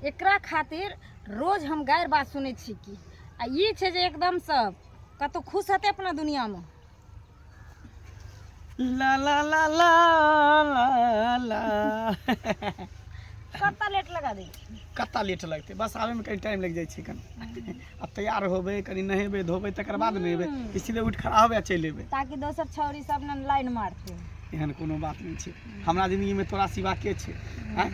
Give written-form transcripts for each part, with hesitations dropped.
एकरा खातिर रोज हम गारि बात सुनै छी की। आ ई छै जे एकदमसँ कतहु खुश हेतै अपना दुनियामे। ला ला ला ला ला ला। कत्ता लेट लगा दै छी? कत्ता लेट लगतै, बस आबैमे कनि टाइम लागि जाइ छै। कनि आब तैयार होबै, कनि नहेबै धोबै, तकर बाद ने एबै। इसीलिए उठि खड़ा होबै आ चलि एबै, ताकि दोसर छौरी सब ने लाइन मारतै। एहन कोनो बात नहि छै। हमरा जिन्दगीमे तोरा सिवा के छै? आँय,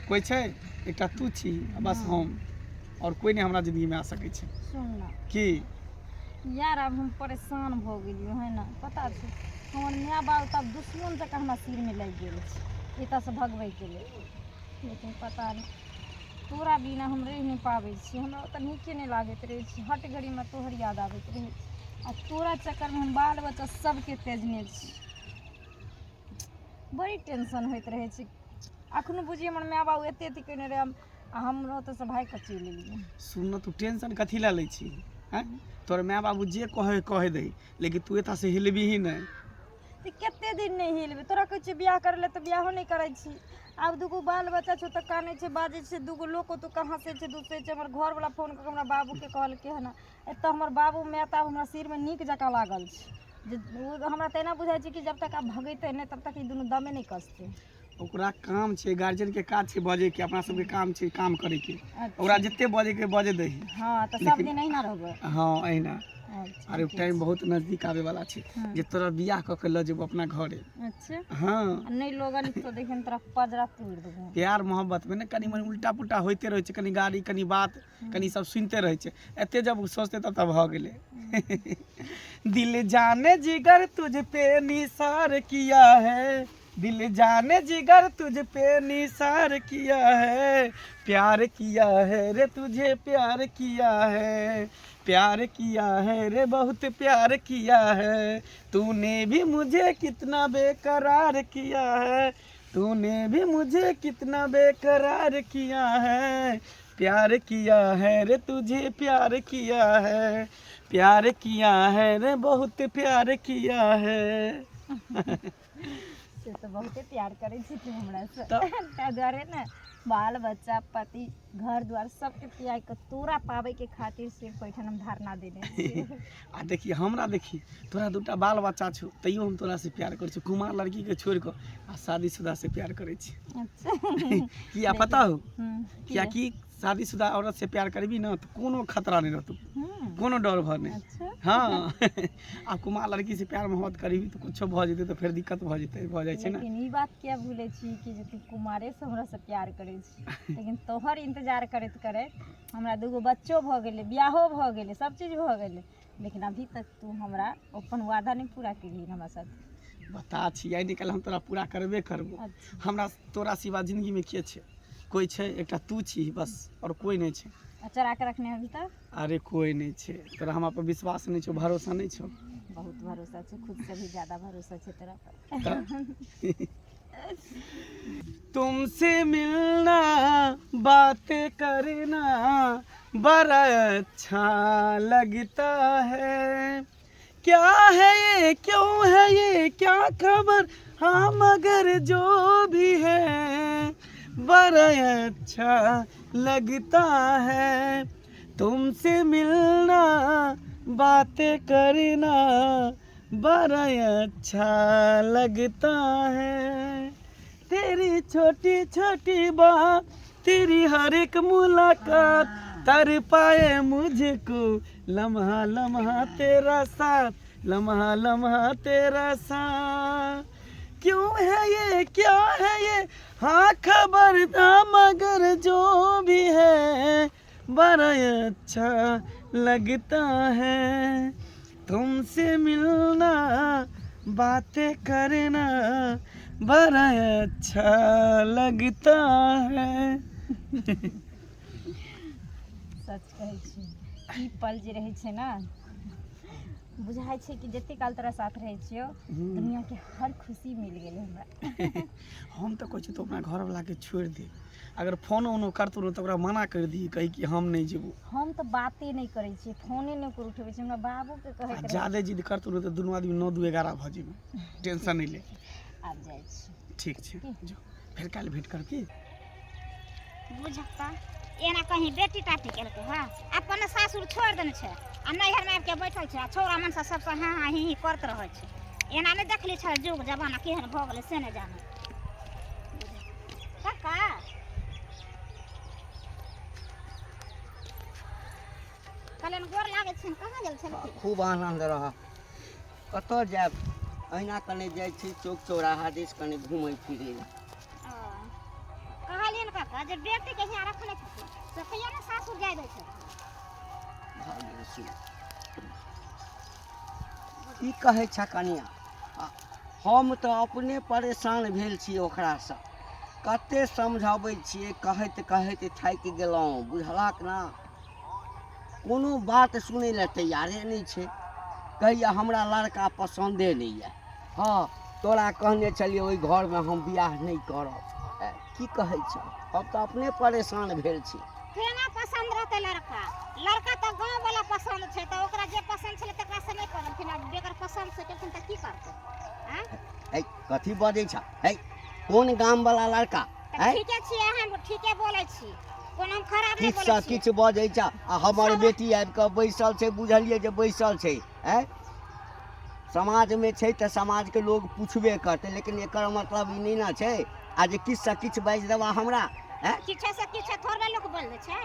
कोइ छै? एकटा तू छी आ बस हम, आओर कोइ नहि हमरा जिन्दगीमे आ सकै छै। सुन ना। की यार, आब हम परेशान भऽ गेलियौ है ने। पता छौ, हमर माय बाप तऽ आब दुश्मन जकाँ हमरा सिरमे लागि गेल छै एतऽसँ भगबैके लेल। लेकिन पता नहि, तोरा बिना हम रहि नहि पाबै छी। हमरा ओतऽ नीके नहि लागैत रहै छै। हर घड़ीमे तोहर याद आबैत रहै छै आ तोरा चक्करमे हम बाल बच्चा सबके तेजने छी। बड़ी टेंशन होइत रहै छै। अखनो बुझी हमर माय बाबू एते अथी केने रहै आ हम ओतऽसँ भागि कऽ चलि एलियै। सुन न, तू टेंशन कथी लए लै छी? आँय, तोहर माय बाबू जे कहै कहै दही, लेकिन तू एतऽसँ हिलबिही नहि। तऽ कते दिन नहि हिलबै? तोरा कहै छियै बियाह करै लए तऽ बियाहो नहि करै छी। आब दूगो बाल बच्चा छौ तऽ कानै छै, बाजै छै, दूगो लोक ओतुका हँसै छै, दुसै छै। हमर घरवला फोन कऽ कऽ हमरा बाबूके कहलकै हन। एतऽ हमर बाबू माय तऽ आब हमरा सिरमे नीक जकाँ लागल छै जे ओ हमरा तऽ एना बुझाइ छै कि जब तक आब भगेतै नहि तब तक ई दुनू दमे नहि कसतै। ओकरा काम छै, गार्जियनके काज छै बजैके, अपना सबके काम छै काम करैके। ओकरा जते बजैके बजै दही। हँ, तऽ सब दिन अहिना रहबै? हँ, अहिना। अरे, टाइम बहुत नजदीक आबै वाला छै जे तोरा बियाह कऽ के लऽ जेबो अपना घरे। अच्छा। हँ। नहि लोगन तो देखिन तोरा पजरा तोड़ि देबो। प्यार मोहब्बत मे ने कनि मनि उल्टा पुल्टा होइते रहै छै, कनि गाली, कनि बात, कनि सब सुनिते रहै छै। एते जब सोचते तब तब भऽ गेलै। दिल जाने जिगर तुझ पे निसार किया है, दिल जाने जिगर तुझ पे निसार किया है, प्यार किया है रे तुझे प्यार किया है, प्यार किया है रे बहुत प्यार किया है, तूने भी मुझे कितना बेकरार किया है, तूने भी मुझे कितना बेकरार किया है, प्यार किया है रे तुझे प्यार किया है, प्यार किया है रे बहुत प्यार किया है। से तऽ बहुते प्यार करै छी तू हमरासँ, ताहि दुआरे ने बाल बच्चा, पति, घर द्वार सबके त्याग कऽ तोरा पाबैके खातिर सिर्फ ओहिठाम हम धारणा देने छियै। आ देखी हमरा, देखी तोरा दूटा बाल बच्चा छौ, तैयो हम तोरा से प्यार करै छी। कुमार लड़की के छोड़ि कऽ आ शादीशुदा से प्यार करै छी। किया पता हो? कियाकि शादीशुदा औरत से प्यार करबी ने तऽ कोनो खतरा नहि रहतौ, कोनो डर भर नहि। हँ, आ कुमार लड़की से प्यार मोहब्बत करबी तऽ कुछो भऽ जेतै तऽ फेर दिक्कत भऽ जेतै, भऽ जाइ छै ने। लेकिन ई बात किया भूलै छी कि जे तू कुमारे से हमरा से प्यार करै छी, लेकिन तोहर इंतजार करैत करैत हमरा दूगो बच्चो भऽ गेलै, बियाहो भऽ गेलै, सब चीज भऽ गेलै, लेकिन अभी तक तू हमरा अपन वादा नहि पूरा केलही हमरा साथ। बता छी, आइ निकाल हम तोरा पूरा करबे करबो। हमरा तोरा सिवा जिंदगीमे के छै? कोइ छै? एकटा तू छी बस, आओर कोइ नहि छै। आ चोरा के रखने अभी तक? अरे, कोइ नहि छै। तोरा हमरा पर विश्वास नहि छौ, भरोसा नहि छौ? बहुत भरोसा छै, खुद से भी ज्यादा भरोसा छै तोरा पर। तऽ तुमसे मिलना, बातें करना बड़ा अच्छा लगता है। क्या है ये, क्यों है ये, क्या खबर? हाँ, मगर जो भी है बड़ा अच्छा लगता है। तुमसे मिलना, बातें करना बड़ा अच्छा लगता है। तेरी छोटी छोटी बात, तेरी हर एक मुलाकात तर पाए मुझको। लम्हा लम्हा तेरा साथ, लम्हा लम्हा तेरा साथ। क्यों है ये, क्या है ये, हाँ खबर था, मगर जो भी है बड़ा अच्छा लगता है। तुमसे मिलना, बातें करना बड़ा अच्छा लगता है। सच कहै छी, ई पल जे रहै छै ने, बुझाइ छै कि जते काल तोरा साथ रहै छियौ, दुनियाके हर खुशी मिल गेलै हमरा। हम तऽ कहै छी तू अपना घरवलाके छोड़ि दे। अगर फोनो उनो करतौ ने तऽ ओकरा मना करि दिही, कही कि हम नहि जेबो। हम तऽ बाते नहि करै छियै, फोने नहि ओकर उठबै छियै। हमरा बाबूके आ कहैत रहै। जादे जिद करतौ ने तऽ दुनू आदमी 9 2 11 भऽ जेबै, टेंशन नहि ले। आब जाइ छी। ठीक छै, जो, फेर काल्हि भेंट कर की। बुझता एना कहीं बेटी टाटी केलकै हँ, अपन सासुर छोड़ि देने छै आ नैहरमे आबिके बैठल छै आ छौड़ा मनसा सबसँ हाँ हाँ ही ही करैत रहै छै। एना नहि देखली छै युग जमाना केहन भऽ गेलै से नहि जानै। काका कहलियनि गोर लागै छनि, कहाँ गेल छलखिन? खूब आनन्द रह। कतऽ जायब, अहिना कने जाइ छी चौक चौराहा दिस कने घुमै फिरै लए। ओ, कहलियनि काका जे बेटीके हियाँ रखने छथिन से कहिया ने सासुर जाय दै छथिन? भऽ गेल सुन, की कहै छ कनिया, हम तऽ अपने परेशान भेल छी ओकरासँ। कते समझाबै छियै, कहैत कहैत थाकि गेलहुँ, बुझलक ने? कोनो बात सुनै लए तैयारे नहि छै। कहैया हमरा लड़का पसन्दे नहि यऽ। हँ, तोरा कहने छलियै ओहि घरमे हम बियाह नहि करब। की कहै छ, हम तऽ अपने परेशान भेल छी। केना पसन्द रहतै लड़का? लड़का तऽ गाँव वाला पसन्द छै, तऽ ओकरा जे पसन्द छलै तकरा से नहि कऽ देलखिन, आ बेगर पसन्द से केलखिन तऽ की करतै? आँय है, कथी बजै छ? है, कोन गाम वाला लड़का? तऽ ठीके छियै, हम ठीके बोलै छी, कोनो हम खराब नहि किछु बोलै सँ छियै। किछु बजै छ आ हमर बेटी आबि कऽ बैसल छै, बुझलियै जे बैसल छै। आँय, समाजमे छै तऽ समाजके लोग पुछबे करतै, लेकिन एकर मतलब ई नहि ने छै आ जे किछु सँ किछु बाजि देबा हमरा। आँय, किछो से किछो थोड़बे लोक बोल दै छै?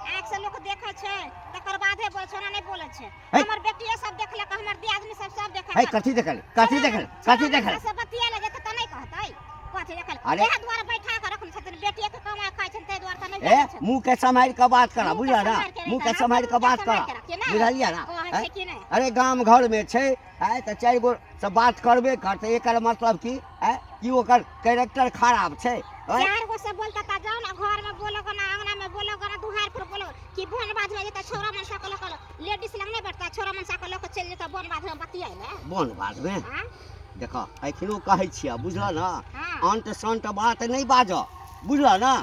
आँखि से लोक देखै छै तकर बादे बोलै छै, ओना नहि बोलै छै। है। हमर बेटियो सब देखलक, हमर दियादनी सब सब है, देखलक। कथी देखल, कथी देखल, कथी देखल? से बतिया लगे तऽ नहि कहतै कथी देखल? अरे। इएह दुआरे बैठा कऽ रखने छथिन, बेटिये के कमाइ खाइ छथिन, ताहि दुआरे तऽ नहि ए जाइ छथिन। मुँह के सम्हारि कऽ बात करा, मुँह के बुझल ना? सम्हारि के मुँह के रखा, सम्हारि कऽ मुँह के बात सम्हारि करा के रखिए ना। बुझलियै ना? कहै आँय? छै कि नहि? अरे गाम घरमे छै, आँय, तऽ चारि गो से बात करबे करतै। एकर मतलब की? आँय, की ओकर कैरेक्टर खराब छै? आँय? चार गो से बोलता ता जाओ ना घर में बोलो ना, अंगना में बोलो ना, दुहार पर बोलो कि बन बाध में जेता छोरा मनसा के लक लेडीज लग नहीं बैठता, छोरा मनसा के लक चल जेता बन बाध में बतियाय ले। बन बाधमे? हां। देख, एखनो कहै छियै, बुझल ना? हां। अंत संत बात नहि बाजऽ, बुझल ना?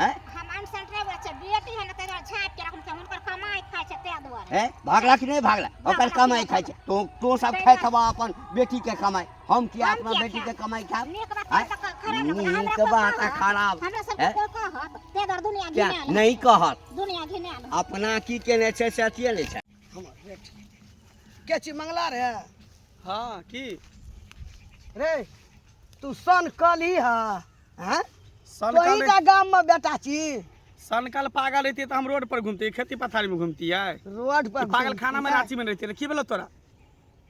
आँय? हम अंत संत नहीं बोलै छियै, बेटी है ना ताहि दुआरे झाँपि के रखने छै, हुनकर कमाइ खाइ छै ताहि दुआरे। ए भागला कि नहि भागला? ओकर भागला कि कमाइ नहि खाइ छै, तो तो सब ताहि खाइत दुआरे। हबा अपन बेटी के कमाइ, हम किया हम अपना किया बेटी के खायब? कमाइ खायब? नीक बात आँय? तऽ खराब लगल, हमरा नीक कोइ बात आ कहत? खराब हमरा सबके आँय? कोइ कहत? ताहि दुआरे दुनिया किया घिनायल नहि कहत? दुनिया घिनायल। अपना की केने छै से अथिये नहि छै। हमर बेटी के छी मंगला रे? हाँ, की रे, तू सन कलही हा? हैं? सनकल तोही का गाम में बेटा छी? सनकल पागल रहती तऽ हम रोड पर घूमती, खेती पथारी में घूमती है? रोड पर पागल खाना में घूमती। रांची में रहती। की भेलो तोरा?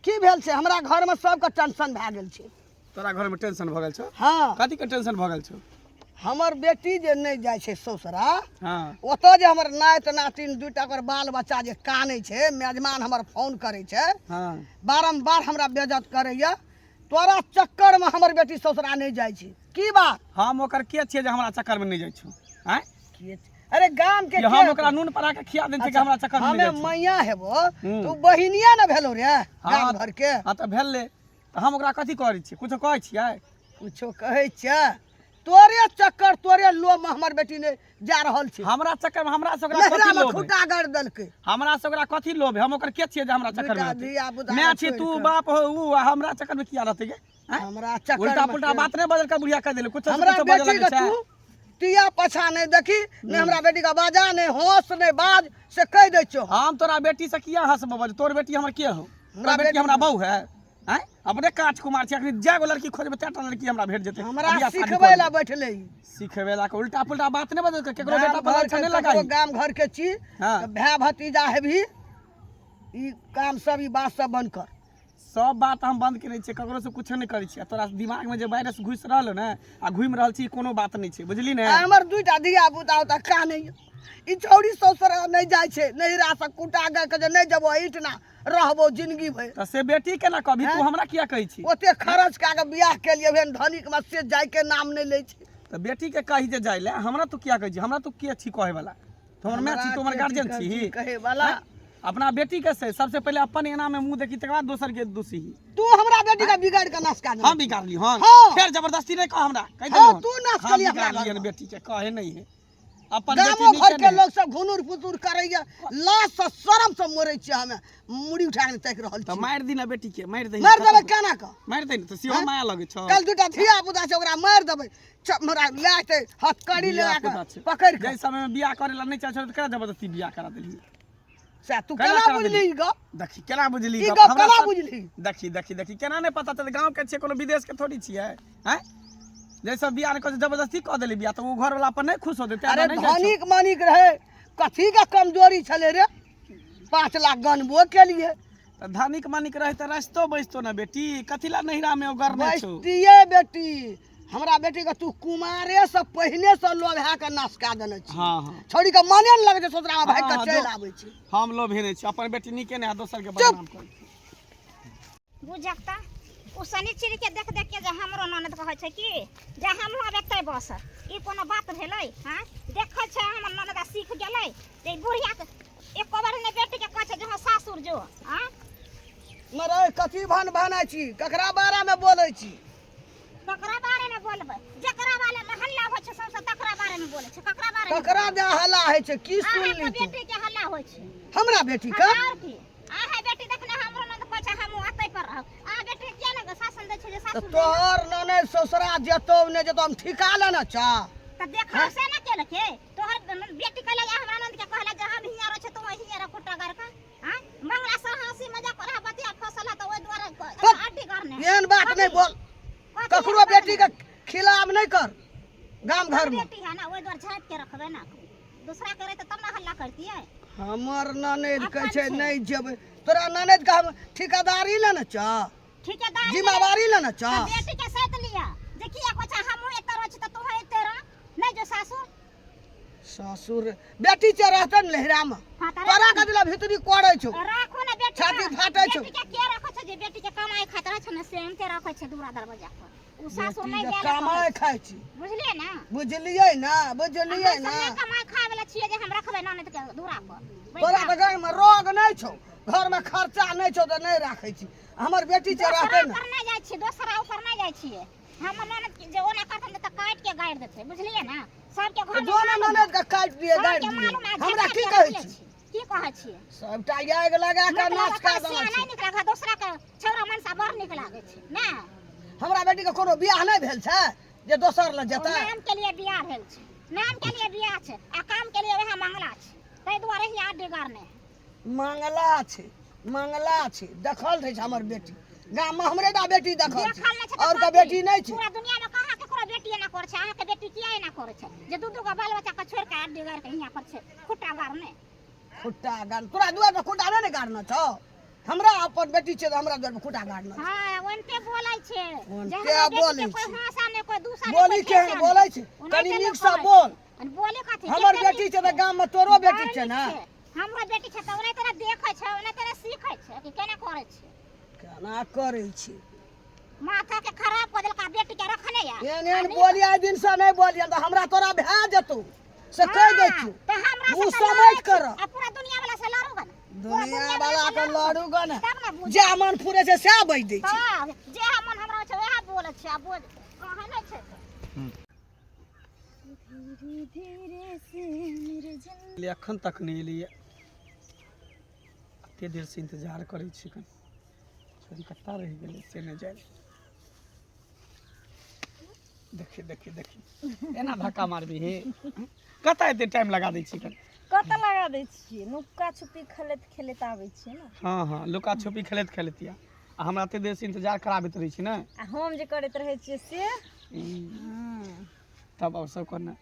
की भेल छै? हमरा घर में सबके टेंशन भए गेल छै। तोरा घर में टेंशन भऽ गेल छौ? हाँ। कथी के टेंशन भऽ गेल छौ? हमर बेटी जे नहि जाइ छै ससुरा, हाँ, ओतऽ जे हमर नाति नातिन दूटा ओकर बाल बच्चा जे कानै छै, मेजमान हमर फोन करै छै, हाँ, बारम्बार हमरा बेइज्जत करैया, तोरा चक्कर में हमर बेटी ससुरा नहि जाइ छै, की बात? हम ओकर के छियै जे हमरा चक्कर में नहि जाइ छौ? आँय? के छै? अरे गाम के कि हम के ओकरा नून परा के खिया देने छियै कि हमरा चक्कर में नहि हमे जाइ छौ? मैया हेबो तू बहिनिया ने भेलो रे गाम घर के। हाँ, तऽ भेलै तऽ हम ओकरा कथी करै छियै? कुछो कहै छियै? कुछो कहै छियै? तोरे चक्कर, तोरे लोभ में हमर बेटी नहि जा रहल छै। हमरा चक्कर में हमरा से ओकरा नहिरा कथी में लोभ है? खूटा गाड़ि देलकै। हमरा से ओकरा कथी लोभ है? हम ओकर के छियै जे हमरा चक्कर में दूटा रहतै? धिया पुता मैं छी छोड़ि तू कऽ। बाप हो उ, आ हमरा चक्कर में किया रहतै गे? आँय? हमरा चक्कर उल्टा में पुल्टा के- बात नहि बजल कर, बुढ़िया कह देले कुछो से हमरा कुछो बजऽ बेटी लगै के छै। तू टिया पछा नहि देखी, नहि हमरा बेटी के बाजा, नहि हंस, नहि बाज, से कहि दै छियौ। हम तोरा बेटी से किया हंसबो बज? तोर बेटी हमर के हो? हमरा तोर बेटी बेटी- हमरा बहू है? आँय, अपने काच कुमार छी, अखनी जाय गो लड़की खोजबै तेटा लड़की हमरा भेट जेतै। हमरा बियाह शादी सिखबै कऽ ला लेबै। बैठले ई। सिखबै ला के उल्टा पुल्टा बात नहि बजल कर, केकरो गाम बेटा पर घर अच्छा के नहि ककरो लगाही। गाम घर के छी हाँ। तऽ भाय भतीजा हेबही, ई काम सब ई बात सब बंद कर। सब बात हम बंद केने छियै, ककरो से कुछो नहि करै छियै। तोरा दिमाग में जे वायरस घुसि रहल हो ने आ घुमि रहल छी, कोनो बात नहि छै, बुझली ने? आ हमर दूटा धिया पुता ओतऽ कानै, ई छौड़ी ससुर नहि जाइ छै, नैहरा से कुटा गए के जे नहि जेबो एहिठिना रहबो जिंदगी भरि। तऽ से बेटी केना कहबी तू? हैं? हमरा किया कहै छी? ओते खर्च कए कऽ बियाह केलियै हन धनिक में, से जाय के नाम नहि लै छै। तऽ बेटी के कही जे जाइ ले, हमरा तू किया कहै छी? हमरा तू के छी कहै वाला? तू हमर माय छी? तू हमर हमरा के गार्जियन छी छी कहै वाला? हैं? अपना बेटी के से सबसे पहिले अपन एना में मुंह देखी, तकर बाद दोसर के दोषी। तू हमरा बेटी के बिगाड़ के नाश कए देलही। हम बिगाड़ली हन? हाँ। फेर जबरदस्ती नहीं कह हमरा, कहि हाँ, देलियौ। तू नाश हम केलियै हमरा बिगाड़लियै घरमे। बेटी के कहे नहीं है। अपन गामो बेटी घर नीके के ने लोग सब घुनुर फुसुर करैया, लाज से शरम से मरै छियै, हमे मुड़ी उठा के ताकि रहल तऽ छी। मारि दी ने बेटी के, मारि दही। मारि देबै केना कऽ? मारि दही ने तऽ सेहो माया लगै छौ। कल दूटा धिया पुता छै, ओकरा मारि देबै, हमरा लए जेतै हथकड़ी लगा धिया-पुता कऽ छै। पकड़ि कऽ। जाहि समय मे बियाह करे ला नहि चाहै छौ तऽ केना जबरदस्ती बियाह करा देलही? सएह तू केना केना करा बुझली देलही? ई गप? देखी केना बुझली ई गप? गप हमरा केना सब बुझली? देखी देखी देखी, केना नहि पता चलतै? गाँव के छियै, कोनो विदेश के थोड़ी छियै? आँय, जैसे बियाह नहि करै छै, जबरदस्ती कऽ देली बियाह, तऽ ओ घरवला पर नहि खुश होतै? तें अरे नहि जाइ छौ। धनिक मनिक रहै, कथी के कमजोरी छलै रे? 5 लाख गनबो केलिए। तऽ धनिक मनिक रहै तऽ रस्तो बैसतो ने बेटी, कथी ला नैहरा मे ओगर नहि छौ? बैसतियै बेटी। हमरा बेटी के तू कुमारे से पहिने से लोभा के नाश कए देने छी। हाँ हाँ। छौड़ी के मने ने लगै छै, ससुरा मे भागि हाँ, के हाँ, चलि जो। आबै छै। हम लोभे नहि छी, अपन बेटी नीके नहि आ दोसर के बदनाम करै छी। बुझक तऽ ओ शनिचरी के देख देख के जे हमरो ननद कहै छै कि जे हमहूँ आब एतै बस। ई कोनो बात भेलै? हँ, देखै छै हमर ननद आ सीख गेलै जे ई बुढ़िया के एको बार नहि बेटी के कहै छै जे हँ सासुर जो। हँ मरे, कथी भान भानै छी? ककरा बारे मे बोलै छी? ककरा बारे मे बोलबै? जकरा बारे मे हल्ला होइ छै सौंसे तकरा बारे मे बोलै छै। ककरा बारे मे? ककरा दे हल्ला होइ छै? की अहाँके सुनली तू? बेटी के हल्ला होइ छै। हमरा बेटी के? हँ, आओर की। अहाँ बेटी देखने हमरो ननद कहै छै हमहूँ अतै पर रहब। अहाँ बेटी के किया ने शासन दै छै जे तऽ सासुर जाइए? तोहर ननैद ससुरा जेतौ नहि जेतौ, हम ठीका लेने छह? तऽ देखा से ने केलकै। तोहर बेटी कहलक हमरा ननद के कहलक जे हम हियाँ रहै छै, तू हियाँ रह खुट्टा गाड़ के। आँय, मंगला से हंसी मजाक करह, बतिया फसल है तऽ ओहि दुआरे हड्डी करने। एहन बात नहि बोल। कथी ककरो एहन बात बेटी के नहि? खिलाफ नहि कर गाम घर मे। बेटी है ना, ओहि दुआरे झाँपि के रखबै ना। दूसरा के रहतै तब ना हल्ला करतियै। हमर ननैद कहै अपन छै छै। नहि जेबै। तोरा ननैद के हम ठिकादारी लेने छह? ठिकेदारी? जिम्मेवारी लेने छह? तऽ बेटी के सैत लिअ जे किया कहै छै हमहूँ एतऽ रहै छी तऽ तोहूँ एतऽ रह, नहि जो सासुर। ससुर बेटी छै, रहतै ने नैहरा मे। हाँ तऽ तोरा राखू। कथी लए भीतरी करै छौ? राखू ने बेटी। छाती फाटै छौ। बेटी के के रखै छै? जे बेटी के कमाई खाइत रहै छै ने, से एनते रखै छै दूरा दरवाजा पर। ओ सासुर बेटी नहि जे जाय लए कहै कमाइ छै। खाइ छी। बुझलियै ने? बुझलियै ने, बुझलियै हम ने। सब नहि कमाई खाय वाला छियै जे हम रखबै ननद के दूरा पर तोरा बैठा। तऽ गाँवमे रोग नहि छौ, घरमे खर्चा नहि छौ तऽ नहि राखै छी। हमर बेटी छै, दोसरा रहतै ने। ऊपर नहि जाइ छियै, दोसरा ऊपर नहि जाइ छियै। हमर ननद के जे ओना करतन तऽ काटि के गाड़ि देतै, बुझलियै ने? सबके घर में जो ने मालूम ननद के काटि दिए, गाड़ि सबके दिए। मालूम है। हमरा झटका की के कहै रखले छी? छी। की कहै छियै? सबटा आगि लगा कऽ मतलब नाश कए अपन देने सिया छी। नहि नीक लागै, दोसरा के छौड़ा मनसा बड़ नीक लागै छै ने। हमरा बेटी के कोनो बियाह नहि भेल छै जे दोसर लग ओ जेतै? नाम के लिए बियाह भेल छै, नाम के लिए बियाह छै आ काम के लिए वएह मंगला छै, ताहि दुआरे ही आड गारने। मंगला छै, मंगला छै। देखल रहै छै हमर बेटी गाममे, हमरे टा बेटी देखल छै। देखल नहि छै तऽ आओर के कथी? बेटी नहि छै। पूरा दुनिया में कहाँ केकरो बेटी एना करै छै? अहाँके बेटी किया एना करै छै जे दू दू गो बाल बच्चा के छोड़ि के आड गारि के हियाँ पर छै खुट्टा गारने? खुट्टा गाड़ तोरा दुआर पर खुट्टा नहि ने गाड़ना छौ। हमरा अपन बेटी छै तऽ हमरा दुआर पर खुट्टा गाड़ना छै। हाँ, ओनते बोलै छै जे ओनते हमरा बेटी बोलै के कोई छै। भाषा नहि, कोई दूसरा नहि, बोली कोई केहन ठेसा बोलै छै? नहि। कनि ओनाहिते लोक नीकसँ कहै छै। बोल। अनि बोले कथी? हमर कते बेटी नीक छै तऽ गाममे तोरो बेटी बड़ छै नीक ने। छै। हमरो बेटी छै तऽ ओनाहिते ने देखै छै, ओनाहिते ने सीखै छै कि केना करै छै। केना करै छै? माथा के खराब कऽ देलका बेटी के रखने या। एहन एहन बोली आइ दिनसँ नहि बोलियन तऽ हमरा तोरा भए जेतौ, से कहि दै छियौ। तऽ हमरा मुँह से तऽ समटि लड़ै कर। छी। आ पूरा दुनिया वाला से लड़ू गन? पूरा दुनिया वाला के से लड़ू गन? तब ने बुझ। जे मन फुरे छै सएह बाजि दै छै। तऽ जे मन हमरा छै वएह बोलै छै आ बोल कहै नहि छै। धीरे धीरे से मेरे जल एखन तक नहि एलैए, कते देरसँ इंतजार करै छी। कन छोरी कतऽ रहि गेलै से नहि जानि। देखी देखी देखी, एना धक्का मारबी हे? कतऽ एते टाइम लगा दै छी कन? कतऽ लगा दै छियै? नुक्का छुपी खेलैत खेलैत आबै छियै ने। हाँ हाँ, लुका छुपी खेलैत खेलैत या आ हमरा एते देरसँ इंतजार कराबैत रहै छी ने। आ हम जे करैत रहै छियै से। तब आओर सब कोना?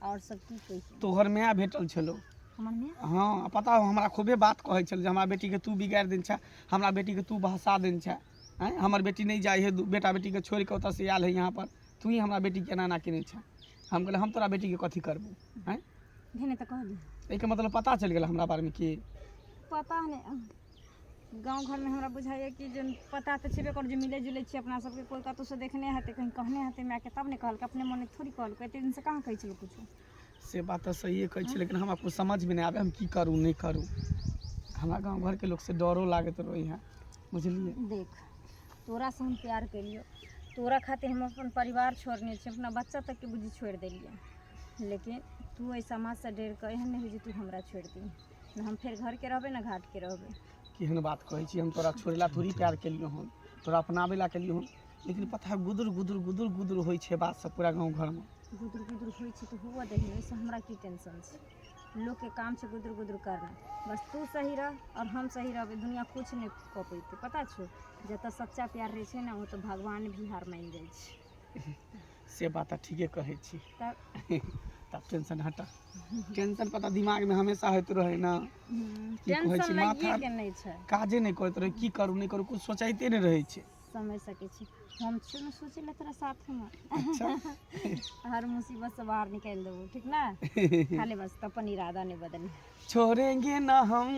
आओर सब की कहियै? तोहर माय भेटल छलौ। हमर माय? हाँ, पता हो, हमरा खूबे बात कहै छल जे हमरा बेटीके तू बिगाड़ि देने छे, हमरा बेटीके तू बहसा देने छे। आँय, हमर बेटी नहि जाइ है, बेटा बेटीके छोड़ि कऽ ओतऽसँ आयल है यहाँ पर, तू ही हमरा बेटीके एना एना केने छे। हम कहलियै, हम तोरा बेटीके कथी करबू? आँय। भेने तऽ कहली। एहिके मतलब पता चलि गेल हमरा बारेमे की? पता नहि, गाँव घरमे हमरा बुझाइए कि जे पता तऽ छेबे कर जे मिलै जुलै छियै अपना सबके। कोइ कतहुसँ देखने हेतै, कहीं कहने हेतै मायके, तब ने कहलकै। अपने मोने थोड़ी कहलकै। एते दिनसँ कहाँ कहै छलौ किछो? से बात तऽ सहिए कहै छी, लेकिन हमरा कुछ समझमे नहि आबै, हम की करू नहि करू। हमरा गाँव घरके लोकसँ डरो लागैत रहै है, बुझलियै? देख, तोरासँ हम प्यार केलियौ, तोरा खातिर हम अपन परिवार छोड़ने छी, अपना बच्चा तकके बुझी छोड़ि देलियै, लेकिन तू तू एहि समाजसँ डरि कऽ एहन नहि होइ जे तू हमरा छोड़ि दी ने हम फेर घरके रहबै ने घाटके रहबै। केहन बात कहै छी, हम तोरा छोड़ै ला थोड़ी प्यार केलियौ हन, तोरा अपनाबै ला केलियौ हन। लेकिन पता है गुदुर गुदुर गुदुर गुदुर होइ छै बात सब पूरा गाँव घरमे। गुदुर गुदुर होइ छै तऽ हुअ दही, ओहिसँ हमरा की टेंशन छै? लोकके काम छै गुदुर गुदुर करना। बस तू सही रह आओर हम सही रहबै, दुनिया किछु नहि कऽ पेतै। पता छौ, जतऽ सच्चा प्यार रहै छै ने, ओतऽ भगवान भी हार मानि जाइ छै। से बात तऽ ठीके कहै छी। तब तब टेंशन हटा, टेंशन पता दिमागमे हमेशा होइत रहै ने। की कहै टेंशन छी, माथा लगिए के नहि छै, काजे नहि करैत रहै, की करू नहि करू, कुछ सोचैते नहि रहै छै। समझ सकै छी, हम छियौ ने सोचै लए तोरा साथमे। अच्छा। हर मुसीबत से बाहर निकालि देबो, ठीक ना? खाली बस तऽ अपन इरादा नहि बदली। छोड़ेंगे ना हम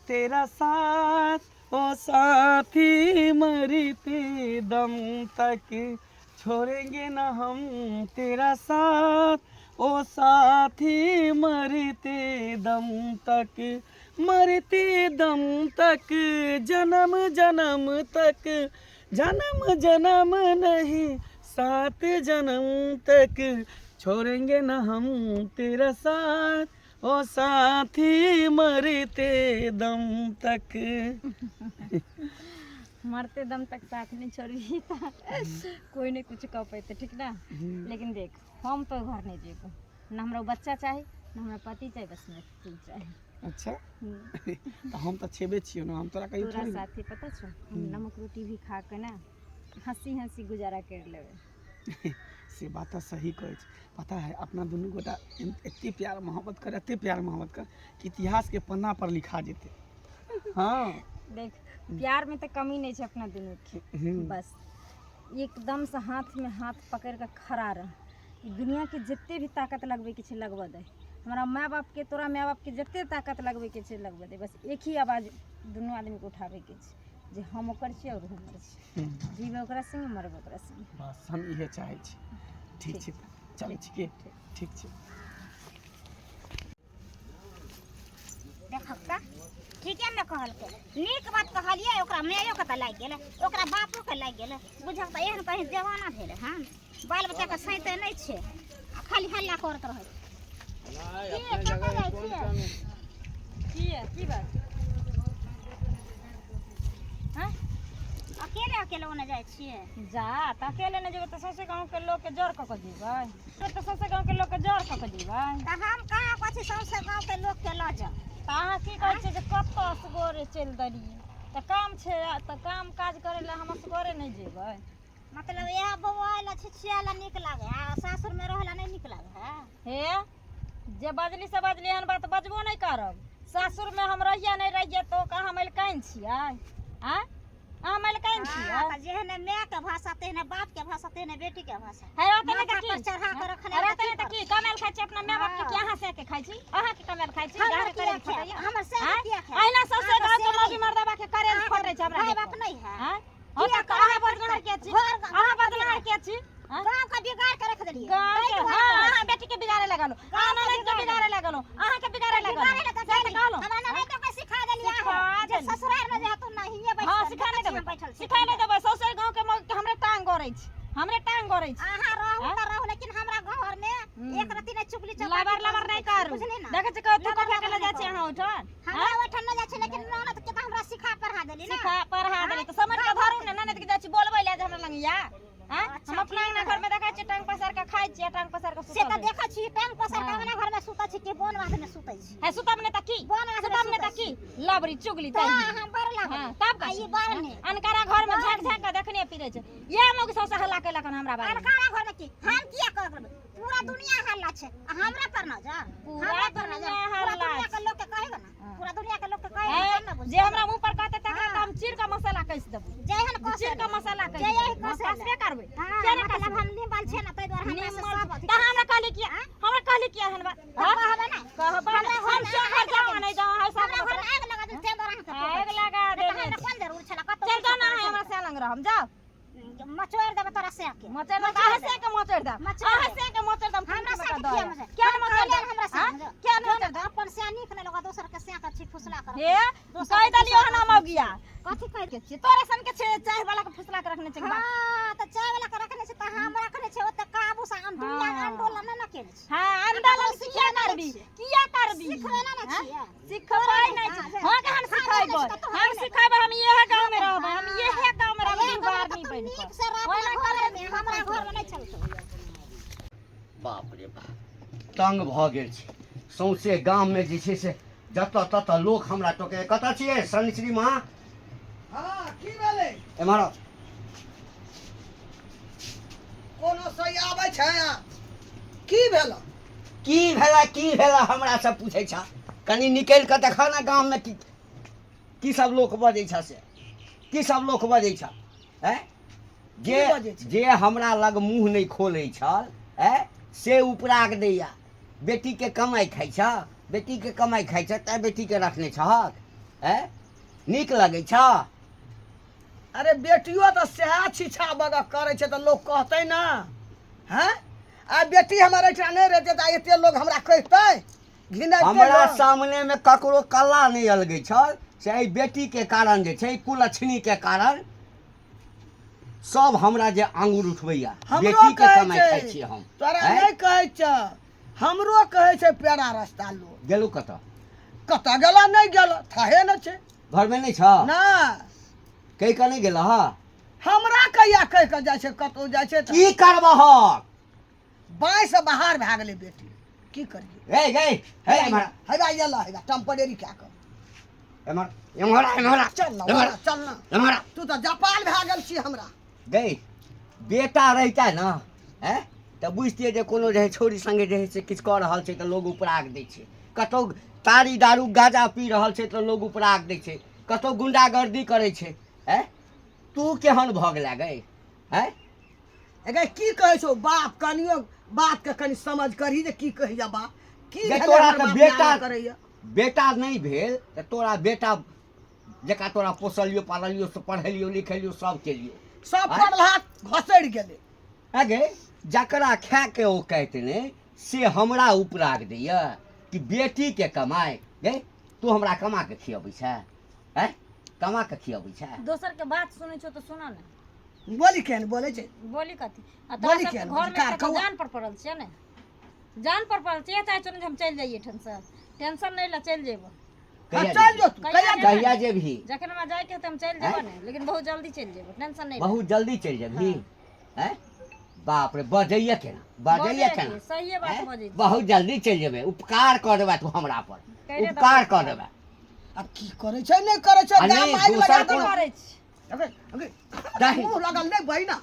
तेरा साथ ओ साथी मरते दम तक, छोड़ेंगे ना हम तेरा साथ ओ साथी मरते दम तक, मरते दम तक, जन्म जन्म तक, जन्म जन्म नहीं सात जन्म तक, छोड़ेंगे ना हम तेरा साथ ओ साथी मरते दम तक। मरते दम तक साथ नहीं छोड़बही तऽ कोइ नहि कुछ कऽ पेतै, ठीक ना? लेकिन देख, हम तो घर नहि जेबो ने, हमरा बच्चा चाही ने हमरा पति चाही, बस हमरा तू चाही। अच्छा। तऽ हम तऽ छेबे छियौ ने, हम तोरा कहियो तोरा थोड़ी साथे पता छौ, हम नमक रोटी भी खा के ने हंसी हंसी गुजारा कर लेबै। से बात तऽ सही कहै छै। पता है, अपना दुनू गोटा एते प्यार मोहब्बत कर, एते प्यार मोहब्बत कर कि इतिहास के पन्ना पर लिखा जेतै। हँ। देख, प्यार में तऽ कमी नहि छै अपना दुनू के। बस एकदम से हाथ में हाथ पकड़ के खड़ा रह। ई दुनिया के जते भी ताकत लगबै के छै लगबऽ दे, हमरा माय बाप के, तोरा माय बाप के जते ताकत लगबै के छै लगबऽ दे, बस एक ही आवाज दुनू आदमी के उठाबै के छै जे हम ओकर छियै और हमर छै। जीबै ओकरा संगे, मरबै ओकरा संगे। बस हम इहे चाहै छी। ठीक छै, चलै छी के? ठीक छै। देखब तऽ ठीके ने कहलकै, नीक बात कहलियै। ओकरा मायोके तऽ लागि गेलै, ओकरा बापोके लागि गेलै। बुझक तऽ एहन कहीं जमाना भेलै हन, बाल बच्चाके सैते नहि छै आ खाली हल्ला करैत रहै छै। की कतऽ जाइ छियै? की है, की बात? हाँ? अकेले अकेले ओने जाइ छियै? जा तऽ अकेले नहि जेबै तऽ सौंसे गाँवके लोकके जर कऽ कऽ जेबै? तऽ सौंसे गाँवके लोकके जर कऽ कऽ जेबै? तऽ हम कहाँ कहै छी सौंसे गाँवके लोकके लऽ जाउ। तऽ अहाँ की कहै छियै जे कतऽ असगरे चलि देलियै? तऽ काम छै तऽ काम काज करै लए हम असगरे नहि जेबै? मतलब इएह बौआ लए छिछिया लए नीक लागै है आ सासुरमे रहै लए नहि नीक लागै है? हे, जे बजली से बजली, एहन बात बजबो नहि करब। सासुरमे हम रहियै नहि रहियै तऽ ओकर अहाँ मलिकानि छियै? आँय, अहाँ मलिकानि छियै? हँ, तऽ जेहने मायके भाषा तेहने बापके भाषा तेहने बेटीके भाषा। हे, रहतै नहि तऽ माथा की पर चढ़ा कऽ रखने रहतै तऽ नहि तऽ की कमायल खाइ छी अपना माय बापके? की अहाँ से के खाइ छी? अहाँ के कमायल खाइ छी? हमर अहाँके किया करेज खायब? फटैया? हमर से आँय? किया खायब? अहिना सौंसे अहाँके गाँवके से मौगी मर्दाबा के करेज अहाँके फटै छै हमरा भाय देख बाप कऽ। नहि है? आँय? हँ किया तऽ अहाँ बदनार के छी? घर अहाँ बदनार के छी? आँय? गाँव के बिगाड़ के रख देलियै। गाँव ताहि के दुआरे हाँ कहै अहाँ छी। बेटी के बिगाड़े लगलो, अहाँ गाँव के ननद के बिगाड़े बिगाड़े लगलो, अहाँ के बिगाड़े लगलो। बिगाड़े लए तऽ से तऽ गेली। कहलहुँ। हमरा ननैदो के सिखा देलियै सिखा अहाँ जे देली। ससुराल मे जाह तू नहिये बैठ। हाँ, सिखा नहि देबै, बैठल छी। सिखा नहि देबै। सौंसे गाँव के मौगी के हमरे टांग गड़ै छै, हमरे टांग गड़ै छै। अहाँ रहू आँय? तऽ रहू, लेकिन हमरा घर में एक रत्ती नहि चुगली चपाटी लबर लबर नहि करू। बुझली ना? देखै छी तू लबर कथी लबर के नहि जाइ छी करू। अहाँ ओहिठाम? हमरा ओहिठाम नहि जाइ छै, लेकिन ननद के तऽ हमरा सिखा पढ़ा देली ना। सिखा पढ़ा देली तऽ समझ के धरू ने। ननद के जाइ छी बोलबै लए जे हमरा लग या आँय? अच्छा, हम अपना ठीक अंगना है। घर में देखै छी टांग पसार के खाइ छी आ टांग पसार के से सुतल तऽ रहै छी। देखै छी टांग पसार के हाँ। अंगना घर में सुतै छी कि बोन बाध में सुतै छी? है, सुतब नहि तऽ की? बोन बाध में सुतब नहि सुतै तऽ की? लबरी चुगली तऽ तैं अहाँ बड़ लागल। हाँ, तब आ का ई बड़ ने अनकारा घर में झाँक झाँक के देखने फिरै छै। इएह मौगी सौंसे हल्ला केलक हन हमरा बारे में। अनकारा घर में की हम किया करबै? पूरा दुनिया हल्ला छै आ हमरा पर न जा। पूरा हमरा पर न जा। दुनिया पूरा हल्ला दुनिया के छै। लोक के कहेगा ना, हाँ। पूरा दुनिया के लोक के कहेगा ए, तब ना बुझतै। जे हमरा मुंह पर कहतै तकरा हाँ। तऽ हम चीर के मसाला कसि देबै। जेहन कसे चीर के मसाला कसि जे यही देबै। कसे कसबे करबै। हाँ, किया नहि मतलब कसबै? हम निमन छै ना, ताहि दुआरे हमरा से निमन सब अथी तऽ हमरा कहली किया? हमरा कहली किया एहन बात? तऽ कहबै ना। कहबै हमरा ने। घर हम में क्यों आगि घर जाऊँ लगा नहि जाऊँ है सब। हमरा घर में आगि लगा देल, ताहि दुआरे अहाँके आगि टोकै छी। लगा नहि तऽ देने हमरा छै। कोन जरूर छलै कतहु चल किछो जाउ ने करै अहाँ हमरा छलै से लग रहम जाउ। तऽ। मचोड़ि देबै तोरा से के। मचोड़ि देब अहाँ से के, मचोड़ि देब मचोड़ि अहाँ देब। से के, मचोड़ि देब। हमरा से के किया मचोड़ि? किया हम मचोड़ि कहलियै देब? हमरा से हाँ? मचोड़ि। किया नहि मचोड़ि देब? अपन से नीक नहि लगत, दोसर के से के छी फुसला कर। हे, दोसर कहि के देलियौ फुसला हन कऽ मौगिया। कथी कहि के छियै? तोरे सन के छै चाय वाला के फुसला के रखने छै बाप। हाँ, तऽ चाय वाला के रखने छै तऽ हम रखने छै ओते काबू से। हम दुनिया के हाँ। आंदोलन नहि ने केने छी। हाँ, आंदोलन ककरो किया सिखेने करबी? करबी किया करबी सिखबेला ने हाँ? छियै। सिखबै नहि छै हाँ के हम सिखेबै हम सिखेबै हम इहे गाँव में रहबै हम इहे गाँव में रहबै बाहर नहीं बनि नीक से रह ओहिना अपना घरमे हमरा घरमे नहि चलतौ बाप रे बाप तंग भऽ गेल छी सौंसे गाममे जे छै से जतऽ ततऽ लोक हमरा टोकै कतऽ छियै शनिश्री माँ हँ की भेलै एम्हर आउ। कोनो सही आबै छै की भेल की भेला की भेला हमरा सब पूछै छ कनि निकलि कऽ देखऽ ने गाममे की की सब लोक बजै छ से की सब लोक बजै छ आँय जे की बजै छै? जे हमरा लग मुँह नहि खोलै छल आँय से उपराग दैया बेटीके कमाइ खाइ छ बेटीके कमाइ खाइ छ तैँ बेटीके रखने छहक आँय नीक लगै छ अरे बेटियो तऽ सएह छिछा बगह करै छै तऽ लोक कहतै ने हैं आ बेटी हमर एहिठाम नहि रहतै तऽ एते लोग हमरा कहितै घिनैते हमरा लोक। सामने मे ककरो कल्ला नहि अलगै छल से एहि बेटीके कारण जे छै कुलक्षणी के कारण सब हमरा जे आंगुर उठबैया हमरो बेटी के कहै कमाइ छै खाइ छी हम तोरा आँय? नहि कहै छ हमरो कहै छै पेड़ा रस्ता लोक गेलू कतऽ कतऽ गेला नहि गेला थाहे नहि छै घरमे नहि छ ना कहि कऽ नहि गेल हँ हमरा कहिया कहि कऽ जाइ छै कतहु जाइ छै तऽ की करबहक बाँहि से बाहर भए गेलै बेटी की करियै हे गे हे एम्हर हेबा एला हेबा टेम्परेरी कए कऽ एम्हर एम्हर आ, एम्हर आ, चल ना एम्हर आ, चल ना एम्हर आ। तू तऽ जपाल भए गेल छी हमरा गै बेटा रहिता ने हैं तऽ बुझतियै जे कोनो जे है छौड़ी सङ्गे जे है से किछु कऽ रहल छै तऽ लोग उपराग दै छै कतहु तारी दारू गाँजा पी रहल छै तऽ लोग उपराग दै छै कतहु गुंडागर्दी करै छै हैं तू केहन भऽ गेला गै हैं अगे की कहै छौ बाप कनियो बात के कनि समझ करही जे की कहैया बाप की गै भेलै तोरा हमर तऽ बाप बेटा नाना करैया बेटा नहि भेल तऽ तोरा बेटा जकाँ तोरा पोसलियो पाललियो पढ़ेलियो लिखेलियो सब केलियो सब आँय? पढ़ला घसरि गेलै अगे जकरा खायके औकात नहि से हमरा उपराग दैया कि बेटीके कमाइ गै तू हमरा कमा के खियबै छै आँय कमा के खियबै छै दोसर के बात सुनै छौ तऽ सुनऽ ने बोली केहन बोलै छै बोली कथी आ तोरा बोली सबके केहन घर में कार तऽ कौआ। जान पर पड़ल छियै ने जान पर पड़ल छियै चाहै छौ ने जे हम चलि जाइए एहिठाम से टेंशन नहि ले चलि जेबो हाँ, कहिया चल जो तू कहिया कहिया जेबै? कहिया जेबही जखन हमरा जाइके हेतै हम चलि जेबो ने लेकिन बहुत जल्दी चलि जेबो टेंशन नहि ले। बहुत जल्दी चलि जेबही आँय बाप रे बजैया केना बजैया बजै केना छी, सहिए बात आँय? बजै छी। बहुत जल्दी चलि जेबै उपकार कऽ देबै तू हमरा पर कहि रे उपकार दबा। कऽ देबै आब की करै छै नहि करै छै आ गाम नहि, आगि दोसर लगा कोनो- देलक। करै छी अगे, अगे, दही। मुँह लगल नहि बहिना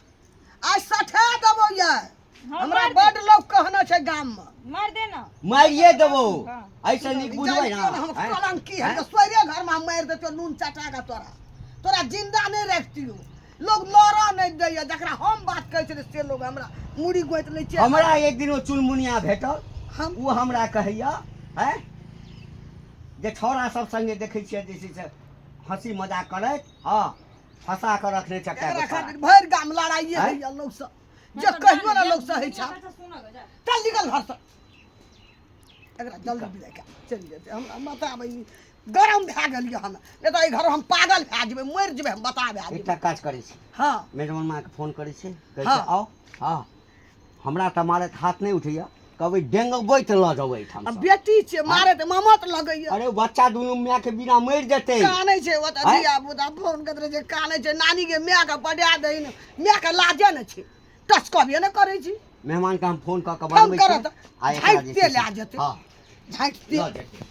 आइ सठा देबौ ये हाँ, हमरा मारि दे। बड लोक कहने छै गाम मे मारि दे ना मारिए देबो हाँ। ऐसे नीक बुझबै जानितियो ना ने हम आँय? कलंकी है आँय? सोरे घर में हम मारि देतियो नून चटा के तोरा तोरा जिंदा नहीं रखतियो लोग लड़ा नहीं दैया जकरा हम बात कहै छलियै से लोग हमरा मुड़ी गोति लै छै हमरा एक दिन ओ चुनमुनिया भेटल हम ओ हमरा कहैया आँय जे छौड़ा सब संगे देखै छियै जे छै से हँसी मजाक करैत हँ फंसा कऽ रखने छै कए गो एकरा छौड़ा। खातिर भरि गाम लड़ाइए आँय? होइया लोग सब जे कहियो ना लोग सहै छै चल निकल घर से एकरा जल्दी विदाइ कए चलि जेतै हमरा बताबै ई गरम भए गेल यऽ हम नहि तऽ एहि घर हम पागल भए जेबै मरि जेबै हम बता भए जेबै एकटा काज करै छी हँ मेजबान माँके फोन करै छी कहै हँ। छै आउ हँ हमरा तऽ मारैत हाथ नहि उठैया कहबै डेंगबैत लऽ जाउ आ एहिठामसँ बेटी छै मारे तऽ ममत लगैया अरे बच्चा दुनू मायके बिना मरि जेतै कानै छै ओतऽ आँय? धिया पुता फोन करैत रहै छै कानै छै नानी के माय के पटा दही माय के लाजे ने छै टच कभिए ने करै छी मेहमानके हम फोन कऽ कऽ फोन बजबै करत छी आ एकरा जे झाँटिते छै से- लए जेतै हँ झाँटिते लऽ जेतै